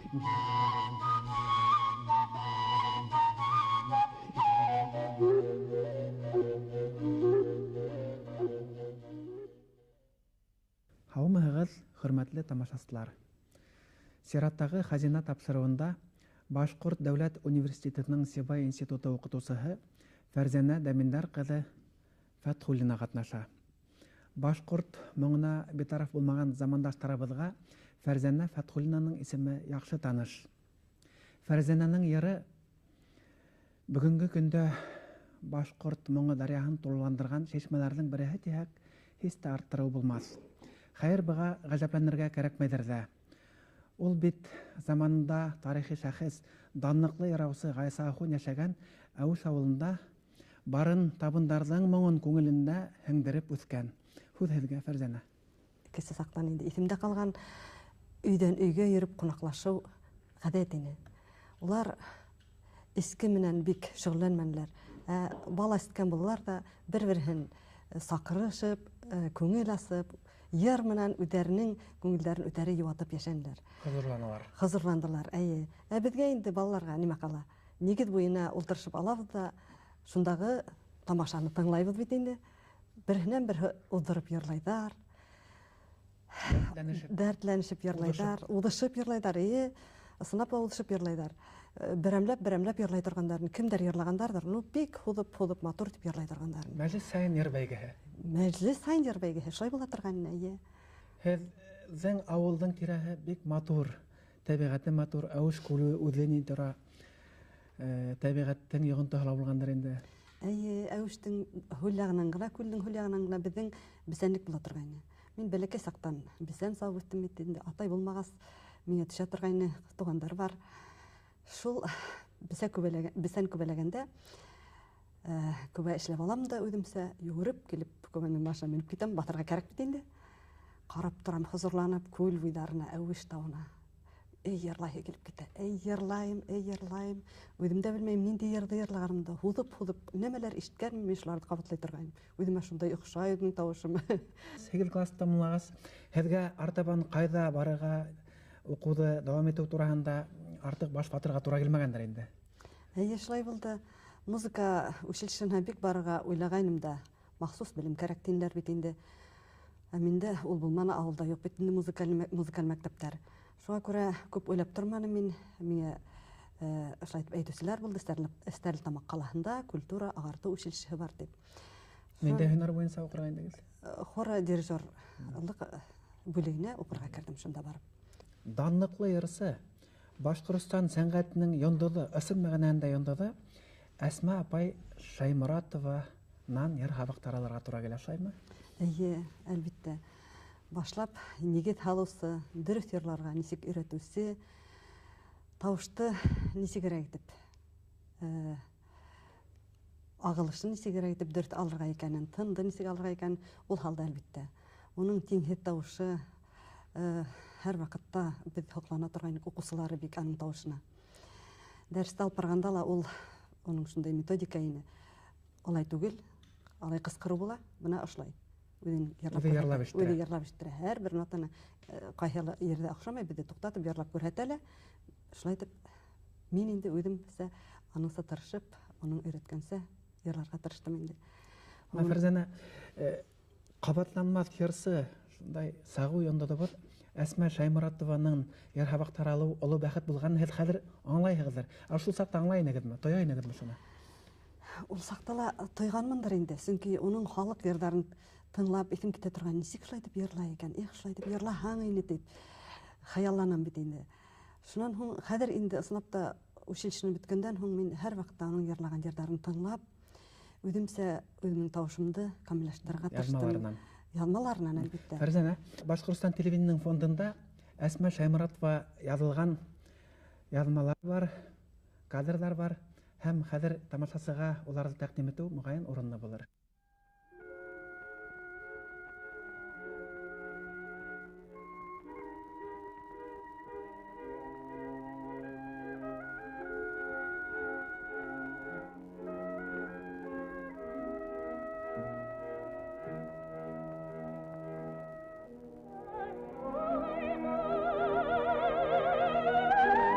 Һаумыһығыҙ, хөрмәтле тамашасылар. Сираттағы хазина тапшырыуында Башҡорт дәүләт университетының Сибай институты уҡытыусыһы Фәрзәнә Дәминдар ҡыҙы Фәтхуллина ҡатнаша. Башҡорт моңона битараф булмаған замандаштарыбыҙға Фәрзәнә Фәтхуллинаның исеме яҡшы таныш. Фәрзәнәнең йыры бөгөнгө көндә башҡорт моңо даръяһын тулыландырған шишмәләрҙең береһе тиһәк, һис тә арттырыу булмаҫ. Хәйер, быға ғәжәпләнергә кәрәкмәйҙер ҙә. Ул бит заманында тарихи шәхес, данлыҡлы йыраусы Ғайса Ахун йәшәгән Әүеш ауылында барын табындарҙың моңон күңелендә һеңдереп үҫкән. Һүҙ һеҙгә, Фәрзәнә. Кесе саҡтан инде иҫемдә ҡалған өйҙән өйгә йөрөп ҡунаҡлашыу ғәҙәт ине. Улар эске менән бик шөғөлләнмәнеләр. Бала эскән булалар ҙа бер-береһен саҡырышып, күңел асып, йыр менән үҙҙәренең күңелдәрен үҙҙәре йыуатып йәшәнеләр. Хозурланалар. Хозурландылар, эйе. Ә беҙгә инде балаларға нимә ҡала? Нигеҙ буйына ултырышып алабыҙ ҙа, шундағы тамашаны тыңлайбыҙ бит инде. Береһенән береһе уҙҙырып йырлайҙар. Дәртләнешеп. Дәртләнешеп йырлайҙар, уҙышып йырлайҙар, эйе. Ысынлап ла уҙышып йырлайҙар. Берәмләп-берәмләп йырлай торғандарын, кемдәр йырлағандарҙыр, ну бик һуҙып-һуҙып матур итеп йырлай торғандарын. Мәжлес сайын йыр бәйгеһе. Мәжлес сайын йыр бәйгеһе, шулай була торған ине, эйе. Һеҙҙең ауылдың тирәһе бик матур, тәбиғәте матур, Әүеш күле үҙе ни тора. Тәбиғәттең йоғонтоһо ла булғандыр инде. Эйе, Әүештең һул яғынан ғына, күлдең һул яғынан ғына беҙҙең бесәнлек була торғайны. Мин бәләкәй саҡтан бесән сабып үҫтем бит инде, атай булмағас, миңә төшә торғайны, туғандар бар. Шул бесән күбәләгәндә, күбә эшләп алам да үҙемсә, йүгереп килеп, күбәнең башына менеп китәм, батырға кәрәк бит инде. Ҡарап торам, хозурланып, күл буйҙарына, Әүеш тауына. Эй, йырлайһы килеп китә. Эй, йырлайым, эй, йырлайым. Үҙем дә белмәйем, ниндәй йырҙы йырлағанымды. Һуҙып-һуҙып, нәмәләр ишеткәнмен, мин шуларҙы ҡабатлай торғайным. Үҙемә шундай оҡшай үҙемдең тауышым. 8 класс тамамлағас, һеҙгә артабан ҡайҙа барырға, уҡыуҙы дауам итеү тураһында артыҡ баш ватырға тура килмәгәндер инде. Эйе, шулай булды. Музыка училищеһына бик барырға уйлағайным да, махсус белем кәрәк тинеләр бит инде. Ә миндә ул булманы, ауылда юҡ бит инде музыкаль мәктәптәр. Шуға күрә күп уйлап торманым мин. Миңә ошолай итеп әйтеүселәр булды, Стәрлетамаҡ ҡалаһында культура ағартыу училищеһы бар тип. Ниндәй һөнәр буйынса уҡырға индегеҙ? Хор дирижерлыҡ бүлегенә уҡырға керҙем шунда барып. Данлыҡлы йырсы, Башҡортостан сәнғәтенең йондоҙо, ысын мәғәнәһендә йондоҙо Әсмә апай Шайморатованан йыр һабаҡтар алырға тура килә, шулаймы? Эйе, әлбиттә. Башлап нигеҙ һалыусы, дөрөҫ йырларға нисек өйрәтеүсе, тауышты нисегерәк итеп, ағылышын нисегерәк итеп дөрөҫ алырға икәнен, тынды нисек алырға икәнен, ул һалды әлбиттә. Уның тиңһеҙ тауышы һәр ваҡытта беҙ һоҡлана торған уҡыусылары бик аның тауышына. Дәресте алып барғанда ла ул уның шундай методика ине. Алай түгел, алай ҡысҡырыу була, бына ошолай. Үҙен йырлап Үҙе йырлап күрһәтә. ишеттерә. Үҙе йырлап ишеттерә. Һәр бер нотаны ҡайһы ерҙә оҡшамай, беҙҙе туҡтатып йырлап күрһәтә лә. Шулай итеп, мин инде үҙемсә, аныңса тырышып, уның өйрәткәнсә йырларға тырыштым инде. Мына Фәрзәнә, ҡабатланмаҫ йырсы, шундай сағыу йондоҙобоҙ Әсмә Шайморатованың йыр һабаҡтары алыу оло бәхет булғанын һеҙ хәҙер аңлайһығыҙҙыр. Ә шул саҡта аңлай инегеҙме, тоя инегеҙме шуны? Ул саҡта ла тойғанмындыр инде, сөнки уның халыҡ йырҙарын тыңлап иҫем китә торған, нисек шулай итеп йырлай икән, их, шулай итеп йырлаһаң ине тип хыялланам бит инде. Шунан һуң хәҙер инде ысынлап та училищены бөткәндән һуң мин һәр ваҡытта уның йырлаған йырҙарын тыңлап, үҙемсә үҙемдең тауышымды камиллаштырырға тырыштым. Яҙмаларынан. Яҙмаларынан, әлбиттә. Фәрзәнә, Башҡортостан телевидениеның фондында Әсмә Шайморатова яҙылған яҙмалар бар, кадрҙар бар һәм хәҙер тамашасыға уларҙы тәҡдим итеү моғайын урынлы булыр. Thank you.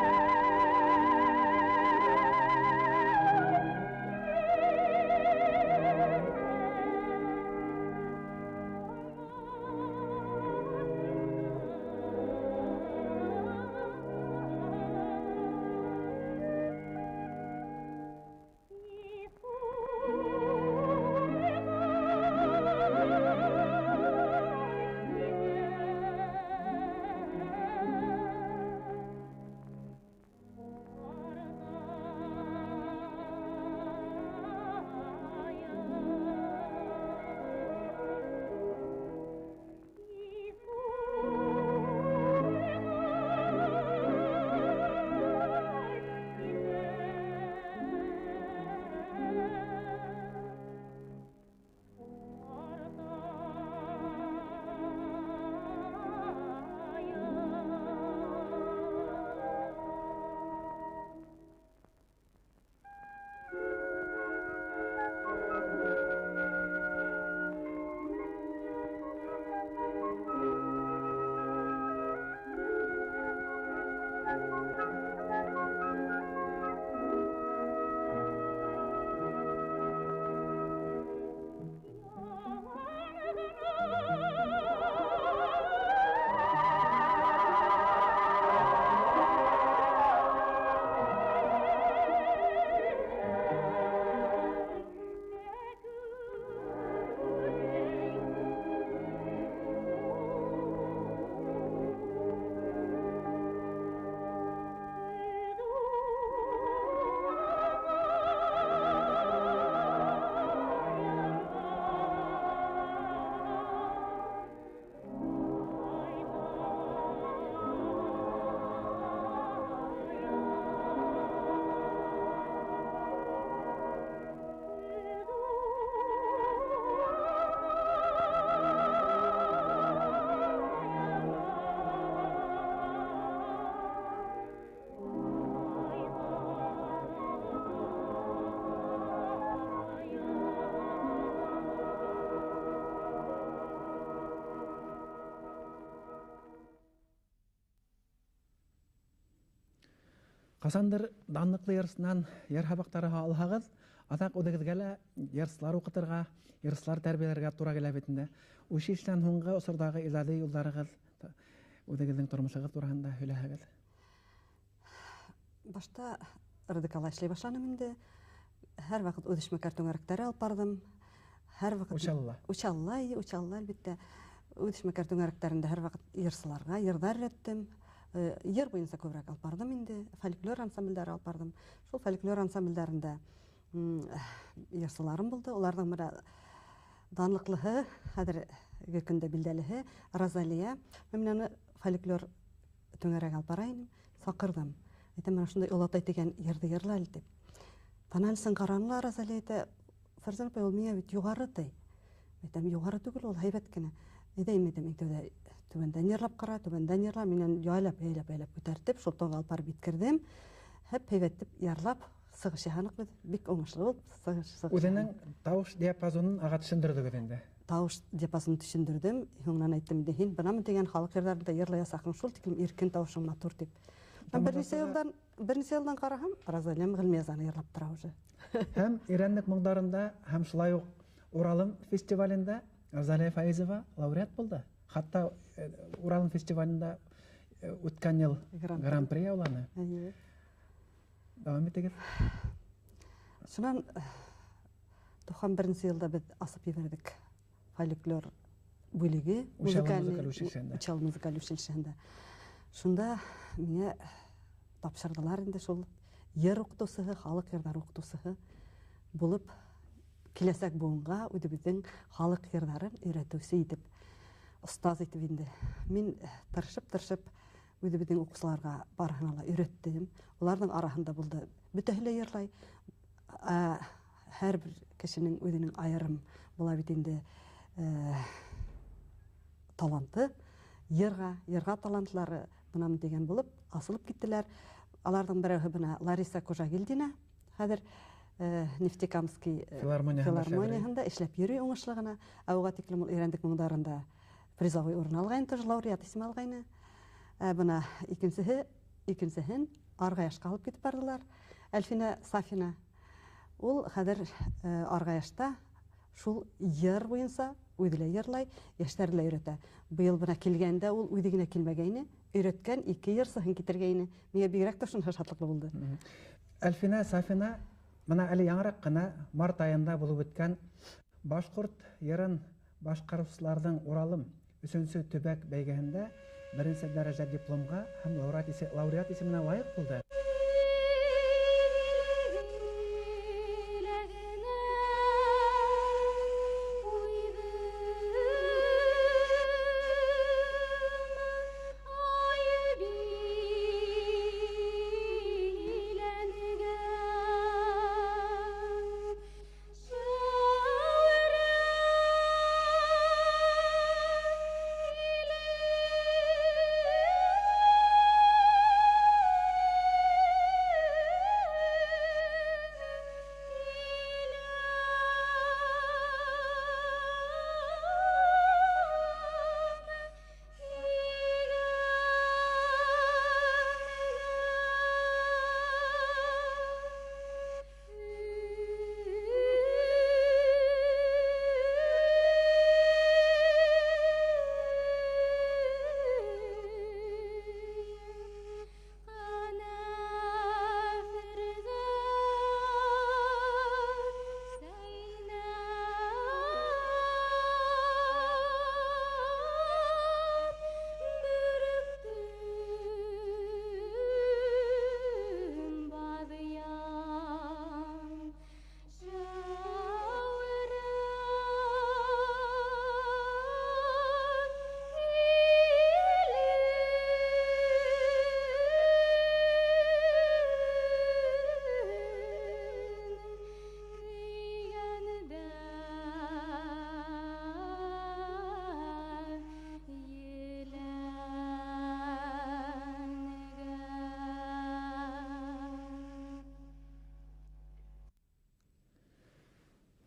Ҡасандыр данлыҡлы йырсынан йыр һабаҡтары алһағыҙ, аҙаҡ үҙегеҙгә лә йырсылар уҡытырға, йырсылар тәрбиәләргә тура килә бит инде. Училищенан һуңғы осорҙағы ижади юлдарығыҙ, үҙегеҙҙең тормошоғоҙ тураһында һөйләһәгеҙ. Башта РДК-ла эшләй башланым инде. Һәр ваҡыт үҙ эшмәкәр түңәрәктәре алып барҙым. Һәр ваҡыт Учалла. Учалла, Учалла, әлбиттә. Үҙ эшмәкәр түңәрәктәрендә һәр ваҡыт йырсыларға йырҙар өйрәттем. Йыр буйынса күберәк алып барҙым инде. Фольклор ансамблдәре алып барҙым. Шул фольклор ансамблдәрендә йырсыларым булды. Уларҙың бер данлыҡлыһы, хәҙерге көндә билдәлеһе Розалия. Мин уны фольклор түңәрәк алып бара инем, саҡырҙым. Әйтәм, менә шундай олатай тигән йырҙы йырла әле тип. Тональсын ҡаранылар, Розалия әйтә, Фәрзәнә апай, ул миңә бит юғары ти. Әйтәм, юғары түгел, ул һәйбәт кенә. Әйҙә, әйтәм, иң тәүҙә түбәндән йырлап ҡара, түбәндән йырла, минән яйлап, яйлап, яйлап күтәртеп, шул тонға алып барып еткерҙем. Һәп һәйбәт тип йырлап, сығыш яһаныҡ беҙ, бик уңышлы булып, сығыш Үҙенең яһаныҡ. тауыш диапазонын аға төшөндөрҙөгөҙ инде. Тауыш диапазонын төшөндөрҙөм, һуңынан әйттем инде, һин бынамын тигән халыҡ йырҙарында йырлаясаҡһың, шул тиклем иркен тауышың матур тип. Һәм бернисә йылдан ҡараһам, Розалия Ғилмиязаны йырлап тора уже. Һәм Ирәнлек моңдарында, һәм шулай уҡ Уралым фестивалендә Розалия Фаизова лауреат булды. Хатта Уралым фестивалендә үткән йыл Гран-при. Гран-при яуланы. Эйе. Дауам итегеҙ. Шунан туҡһан беренсе йылда беҙ асып ебәрҙек фольклор бүлеге, Учалы музыкаль музыкаль училищеһында. Учалы музыкаль училищеһында. Шунда миңә тапшырҙылар инде шул йыр уҡытыусыһы, халыҡ йырҙары уҡытыусыһы булып киләсәк быуынға үҙебеҙҙең халыҡ йырҙарын өйрәтеүсе итеп, остаз итеп инде. Мин тырышып-тырышып үҙебеҙҙең уҡыусыларға барыһына ла өйрәттем. Уларҙың араһында булды бөтәһе лә йырлай. Һәр бер кешенең үҙенең айырым була бит инде таланты, йырға талантлары бынам тигән булып асылып киттеләр. Аларҙың берәүһе бына Лариса Кожагилдина, хәҙер Нефтекамский Филармонияһында филармонияһында эшләп эшләп йөрөй уңышлы ғына. Ә уға тиклем ул Ирәндек моңдарында призовой урын алғайны, тоже лауреат исеме алғайны. Ә бына икенсеһен Арғаяшҡа алып китеп барҙылар. Әлфинә Сафина. Ул хәҙер Арғаяшта шул йыр буйынса үҙе лә йырлай, йәштәрҙе лә өйрәтә. Быйыл бына килгәндә ул үҙе генә килмәгәйне, өйрәткән ике йырсыһын китергәйне. Миңә бигерәк тә шуныһы шатлыҡлы булды. Әлфинә Сафина бына әле яңыраҡ ҡына март айында булып үткән башҡорт йырын башҡарыусыларҙың Уралым өсөнсө төбәк бәйгеһендә беренсе дәрәжә дипломға һәм лауреат исеменә лайыҡ булды.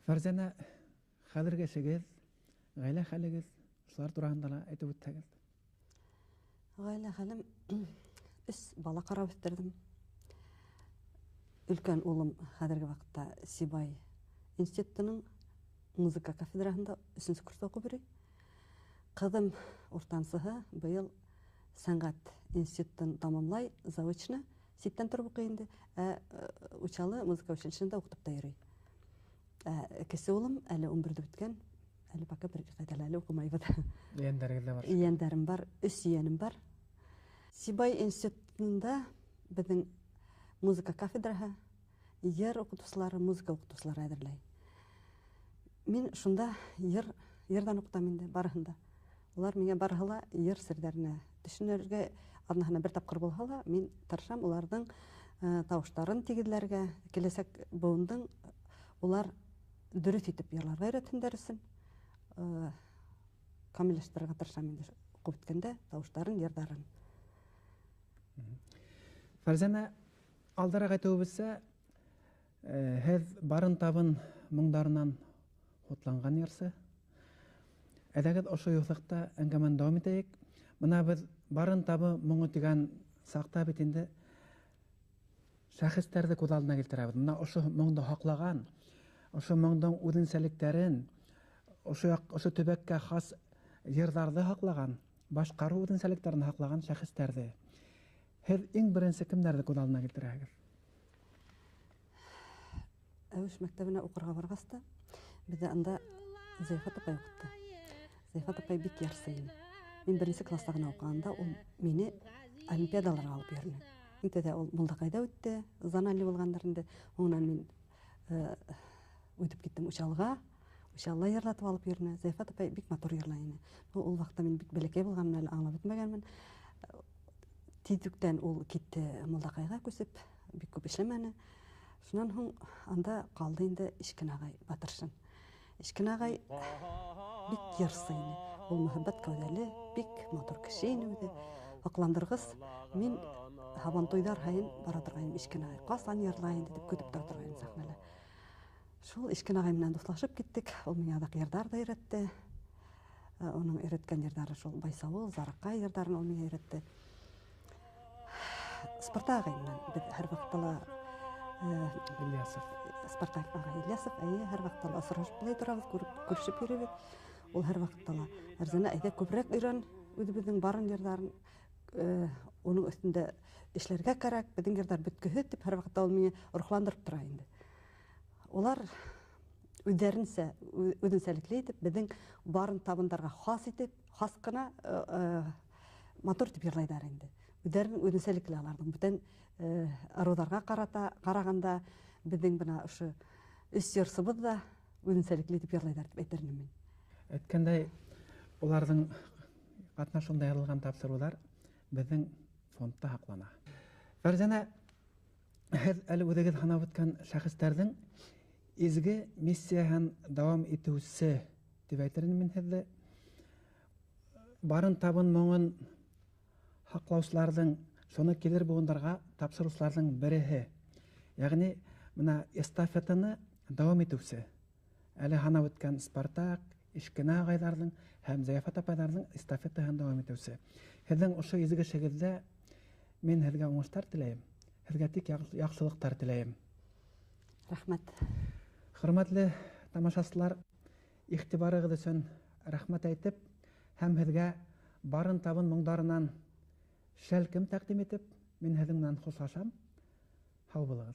Фәрзәнә, хәҙерге эшегеҙ, ғаилә хәлегеҙ, шулар тураһында ла әйтеп үтһәгеҙ. Ғаилә хәлем, өс бала ҡарап үҫтерҙем. Өлкән улым хәҙерге ваҡытта Сибай институтының музыка кафедраһында 3-нсе курста уҡып йөрөй. Ҡыҙым уртансыһы быйыл сәнғәт институтын тамамлай, заочно, ситтән тороп уҡый инде, ә Учалы музыка училищеһында уҡытып та йөрөй. Ә кесе улым әле 11-ҙе бөткән, әле пока бер ҡайҙа ла әле уҡымайбыҙ. Ейәндәрегеҙ ҙә бар? Ейәндәрем бар, 3 ейәнем бар. Сибай институтында беҙҙең музыка кафедраһы йыр уҡытыусылары, музыка уҡытыусылары әҙерләй. Мин шунда йырҙан уҡытам инде барыһын да. Улар миңә барыһы ла йыр серҙәренә төшөнөргә аҙнаһына бер тапҡыр булһа ла, мин тырышам уларҙың тауыштарын тигеҙләргә, киләсәк быуындың улар дөрөҫ итеп йырларға өйрәтһендәр өсөн камилләштерергә тырышам инде уҡып бөткәндә тауыштарын, йырҙарын. Фәрзәнә, алдараҡ әйтеүебеҙсә, һеҙ барын табын моңдарынан хутланған йырсы. Әйҙәгеҙ ошо юҫыҡта әңгәмәне дауам итәйек. Бына беҙ барын табы моңо тигән саҡта бит инде шәхестәрҙе күҙ алдына килтерәбеҙ. Бына ошо моңдо һаҡлаған, ошо моңдоң үҙенсәлектәрен, ошо төбәккә хас йырҙарҙы һаҡлаған, башҡарыу үҙенсәлектәрен һаҡлаған шәхестәрҙе. Һеҙ иң беренсе кемдәрҙе күҙ алдына килтерәһегеҙ? Әүеш мәктәбенә уҡырға барғас та беҙҙе анда Зәйфәт апай уҡытты. Зәйфәт апай бик йырсы ине. Мин беренсе класта ғына уҡығанда ул мине олимпиадаларға алып йөрөнө. Иң тәүҙә ул Мулдаҡайҙа үтте, зональный булғандар инде. Һуңынан мин үтеп киттем Учалыға. Учалыла йырлатып алып йөрөнө. Зәйфәт апай бик матур йырлай ине. Ул ваҡытта мин бик бәләкәй булғанмын, әле аңлап бөтмәгәнмен. Тиҙлектән ул китте Мулдаҡайға күсеп, бик күп эшләмәне. Шунан һуң анда ҡалды инде Ишкен ағай Батыршин. Ишкен ағай бик йырсы ине. Ул мөхәббәт кәүҙәле, бик матур кеше ине үҙе. Һоҡландырғыс. Мин һабантуйҙар һайын бара торғайным Ишкен ағай ҡасан йырлай инде тип көтөп тора торғайным сәхнәлә. Шул Ишкен ағай менән дуҫлашып киттек. Ул миңә аҙаҡ йырҙар ҙа өйрәтте. Уның өйрәткән йырҙары шул Байсауыл, Зараҡай йырҙарын ул миңә өйрәтте. Спартак ағай менән беҙ һәр ваҡытта ла Ильясов. Спартак ағай Ильясов, әйе, һәр ваҡытта ла осрашып былай торабыҙ, күрешеп йөрөбөҙ. Ул һәр ваҡытта ла Фәрзәнә, әйҙә күберәк өйрән үҙебеҙҙең барын йырҙарын, уның өҫтөндә эшләргә кәрәк, беҙҙең йырҙар бөткөһөҙ тип һәр ваҡытта ул мине рухландырып тора инде. Улар үҙҙәренсә, үҙенсәлекле итеп, беҙҙең барын табындарға хас итеп, хас ҡына матур итеп йырлайҙар инде. Үҙҙәренең үҙенсәлекле аларҙың бүтән ырыуҙарға ҡарағанда беҙҙең бына ошо өс йырсыбыҙ ҙа үҙенсәлекле итеп йырлайҙар тип әйтер инем мин. Әйткәндәй, уларҙың ҡатнашында яҙылған тапшырыуҙар беҙҙең фондта һаҡлана. Фәрзәнә, һеҙ әле үҙегеҙ һанап үткән шәхестәрҙең изге миссияһын дауам итеүсе тип әйтер инем мин һеҙҙе. Барын табын моңон һаҡлаусыларҙың, шуны килер быуындарға тапшырыусыларҙың береһе. Йәғни бына эстафетаны дауам итеүсе. Әле һанап үткән Спартак, Ишкенә ағайҙарҙың һәм Зәйфәт апайҙарҙың эстафетаһын дауам итеүсе. Һеҙҙең ошо изге эшегеҙҙә мин һеҙгә уңыштар теләйем. Һеҙгә тик яҡшылыҡтар теләйем. Рәхмәт. Хөрмәтле тамашасылар, иғтибарығыҙ өсөн рәхмәт әйтеп һәм һеҙгә барын табын моңдарынан шәлкем тәҡдим итеп, мин һеҙҙең менән хушлашам. Һау булығыҙ.